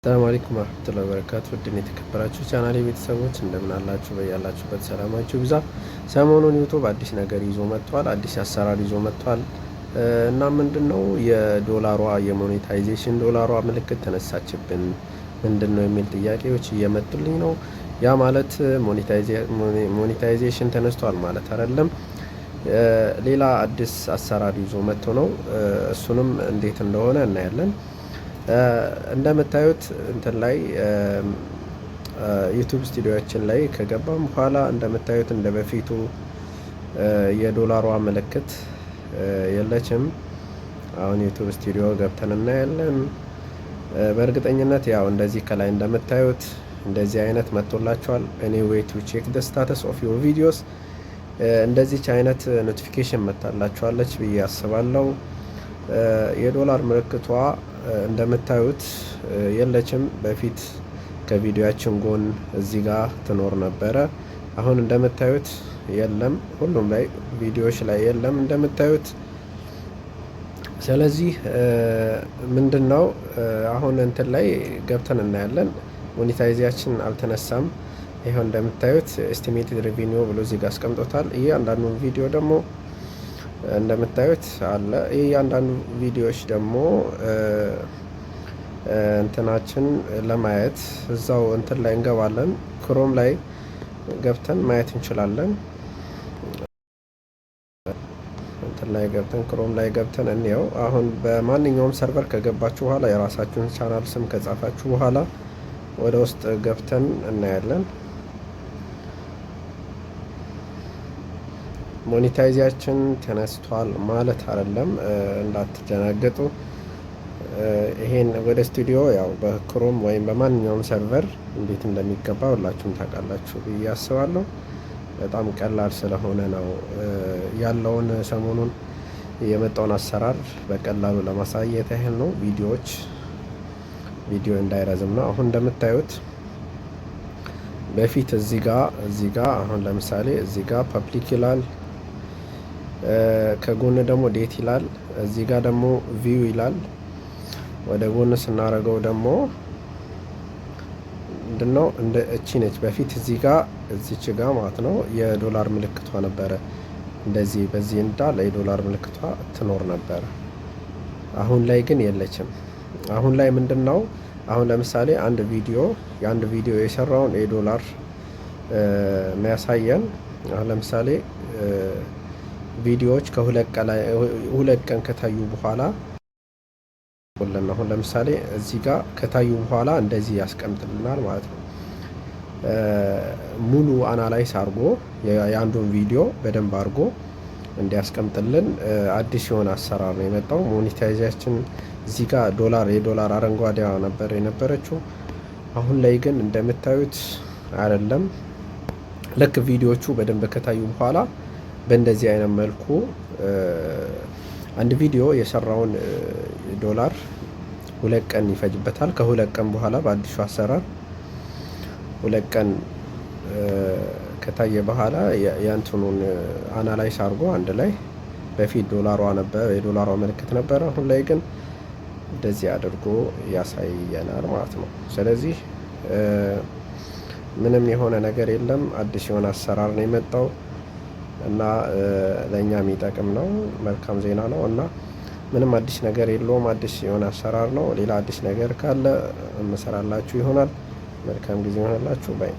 ሰላም አለይኩም ወራህመቱላሂ ወበረካቱ። ውድን የተከበራችሁ ቻናሌ ቤተሰቦች እንደምን አላችሁ? በያላችሁበት ሰላማችሁ ይብዛ። ሰሞኑን YouTube አዲስ ነገር ይዞ መጥቷል። አዲስ አሰራር ይዞ መጥቷል እና ምንድን ነው የዶላሯ የ monetization ዶላሯ ምልክት ተነሳችብን ምንድን ነው የሚል ጥያቄዎች እየመጡልኝ ነው። ያ ማለት monetization ተነስቷል ማለት አይደለም። ሌላ አዲስ አሰራር ይዞ መጥቶ ነው። እሱንም እንዴት እንደሆነ እናያለን። እንደምታዩት እንትን ላይ YouTube Studioአችን ላይ ከገባም በኋላ እንደምታዩት እንደ በፊቱ የዶላሯ ምልክት የለችም። አሁን YouTube Studio ገብተን እናያለን። በእርግጠኝነት ያው እንደዚህ ከላይ እንደምታዩት እንደዚህ አይነት መጥቶላችኋል። "A new way to check the status of your videos" እንደዚች አይነት notification መጥታላችኋለች ብዬ አስባለሁ። የዶላር ምልክቷ እንደምታዩት የለችም። በፊት ከቪዲዮያችን ጎን እዚህ ጋር ትኖር ነበረ። አሁን እንደምታዩት የለም። ሁሉም ላይ ቪዲዮዎች ላይ የለም እንደምታዩት። ስለዚህ ምንድን ነው አሁን እንትን ላይ ገብተን እናያለን። Monetizationኣችን አልተነሳም። ይኸው እንደምታዩት estimated revenue ብሎ እዚህ ጋር አስቀምጦታል። እያንዳንዱ ቪዲዮ ደግሞ እንደምታዩት አለ። እያንዳንዱ ቪዲዮዎች ደግሞ እንትናችን ለማየት እዛው እንትን ላይ እንገባለን። Chrome ላይ ገብተን ማየት እንችላለን። እንትን ላይ ገብተን Chrome ላይ ገብተን እንየው። አሁን በማንኛውም server ከገባችሁ በኋላ የራሳችሁን ቻናል ስም ከጻፋችሁ በኋላ ወደ ውስጥ ገብተን እናያለን። Monetizationኣችን ተነስቷል ማለት አይደለም፣ እንዳትደናገጡ። ይሄን ወደ ስቱዲዮ ያው በ Chrome ወይም በማንኛውም server እንዴት እንደሚገባ ሁላችሁም ታውቃላችሁ ብዬ አስባለሁ። በጣም ቀላል ስለሆነ ነው ያለውን ሰሞኑን የመጣውን አሰራር በቀላሉ ለማሳየት ያህል ነው። ቪዲዮ እንዳይረዝም ነው። አሁን እንደምታዩት በፊት እዚህ ጋ አሁን ለምሳሌ እዚህ ጋ public ይላል፣ ከጎን ደግሞ date ይላል፣ እዚህ ጋር ደግሞ view ይላል። ወደ ጎን ስናደርገው ደግሞ ምንድነው እንደ እቺ ነች። በፊት እዚህ ጋር እዚች ጋ ማለት ነው የዶላር ምልክቷ ነበረ። እንደዚህ በዚህ እንዳለ የዶላር ምልክቷ ትኖር ነበረ። አሁን ላይ ግን የለችም። አሁን ላይ ምንድነው አሁን ለምሳሌ አንድ ቪዲዮ የአንድ ቪዲዮ የሰራውን የዶላር የሚያሳየን አሁን ለምሳሌ ቪዲዮዎች ከ2 ቀን ከታዩ በኋላ አሁን ለምሳሌ እዚህ ጋር ከታዩ በኋላ እንደዚህ ያስቀምጥልናል ማለት ነው። ሙሉ analyze አድርጎ የአንዱን ቪዲዮ በደንብ አድርጎ እንዲያስቀምጥልን አዲስ የሆነ አሰራር ነው የመጣው። Monetizationኣችን እዚህ ጋር ዶላር የዶላር አረንጓዴዋ ነበር የነበረችው። አሁን ላይ ግን እንደምታዩት አይደለም። ልክ ቪዲዮዎቹ በደንብ ከታዩ በኋላ በእንደዚህ አይነት መልኩ አንድ ቪዲዮ የሰራውን ዶላር 2 ቀን ይፈጅበታል። ከ2 ቀን በኋላ በአዲሱ አሰራር 2 ቀን ከታየ በኋላ የእንትኑን analyze አድርጎ አንድ ላይ በፊት ዶላሯ ነበር የዶላሯ ምልክት ነበረ። አሁን ላይ ግን እንደዚህ አድርጎ ያሳየናል ማለት ነው። ስለዚህ ምንም የሆነ ነገር የለም። አዲስ የሆነ አሰራር ነው የመጣው እና ለእኛ የሚጠቅም ነው። መልካም ዜና ነው እና ምንም አዲስ ነገር የለውም። አዲስ የሆነ አሰራር ነው። ሌላ አዲስ ነገር ካለ እምሰራላችሁ ይሆናል። መልካም ጊዜ ይሆንላችሁ bye።